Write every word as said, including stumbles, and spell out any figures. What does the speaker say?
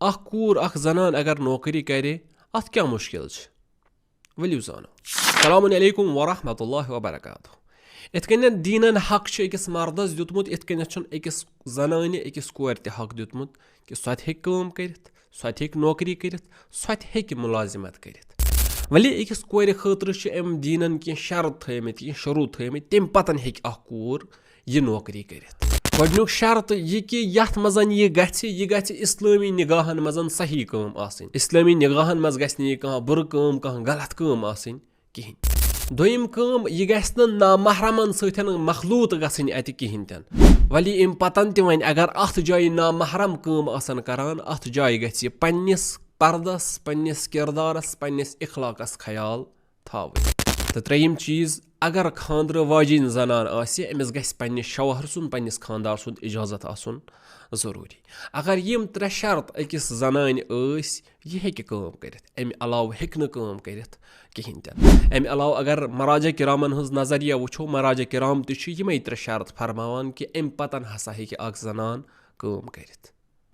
اکھ کوٗر، اکھ زنان اگر نوکری کرِ، اتھ کیٛاہ مُشکل چھِ؟ ؤلِو زانو۔ السلام علیکم ورحمۃ اللہ وبرکاتہ۔ یِتھ کٔنٮ۪تھ دیٖنن حق چھُ أکِس مردس دیُتمُت، یِتھ کٔنٮ۪تھ چھُنہٕ أکِس زنانہِ أکِس کورِ تہِ حق دیُتمُت کہِ سۄ تہِ ہیٚکہِ کٲم کٔرِتھ، سۄ تہِ ہیٚکہِ نوکری کٔرِتھ، سۄ تہِ ہیٚکہِ مُلازمت کٔرِتھ۔ ولی أکِس کورِ خٲطرٕ چھِ أمۍ دیٖنن کینٛہہ شرط تھٲومٕتۍ، کینٛہہ شروٗط تھٲومٕتۍ، تَمہِ پتن ہیٚکہِ اکھ کوٗر یہِ نوکری کٔرِتھ۔ گۄڈٕنیُک شرط یہِ کہِ یتھ منٛز یہِ گژھِ، یہِ گژھِ اسلٲمی نگاہن منٛز صحیح کٲم آسٕنۍ۔ اسلٲمی نگاہن منٛز گژھِ نہٕ یہِ کانٛہہ بُرٕ کٲم، کانٛہہ غلط کٲم آسٕنۍ کِہیٖنۍ۔ دوٚیِم کٲم، یہِ گژھِ نہٕ نامحرمن سۭتۍ مخلوط گژھٕنۍ اتہِ کِہیٖنۍ تہِ نہٕ۔ ولی امہِ پتن تہِ وۄنۍ اگر اتھ جایہِ نامحرم کٲم آسن کران، اتھ جایہِ گژھِ یہِ پننِس پردس، پننِس کردارس، پننِس اخلاقس خیال تھاوٕنۍ۔ تہٕ ترٛیٚیِم چیٖز، اگر خانٛدرٕ واجیٚنۍ زنان آسہِ، أمِس گژھِ پننِس شوہر سُنٛد، پننِس خانٛدار سُنٛد اجازت آسُن ضروٗری۔ اگر یِم ترٛےٚ شرط أکِس زنانہِ ٲسۍ، یہِ ہیٚکہِ کٲم کٔرِتھ، امہِ علاوٕ ہیٚکہِ نہٕ کٲم کٔرِتھ کِہیٖنۍ تہِ نہٕ۔ امہِ علاوٕ اگر مراجع کرامن ہٕنٛز نظریہ وٕچھو، مراجع کرام تہِ چھِ یِمے ترٛےٚ شرط فرماوان کہِ امہِ پتن ہسا ہیٚکہِ اکھ زنان کٲم کٔرِتھ۔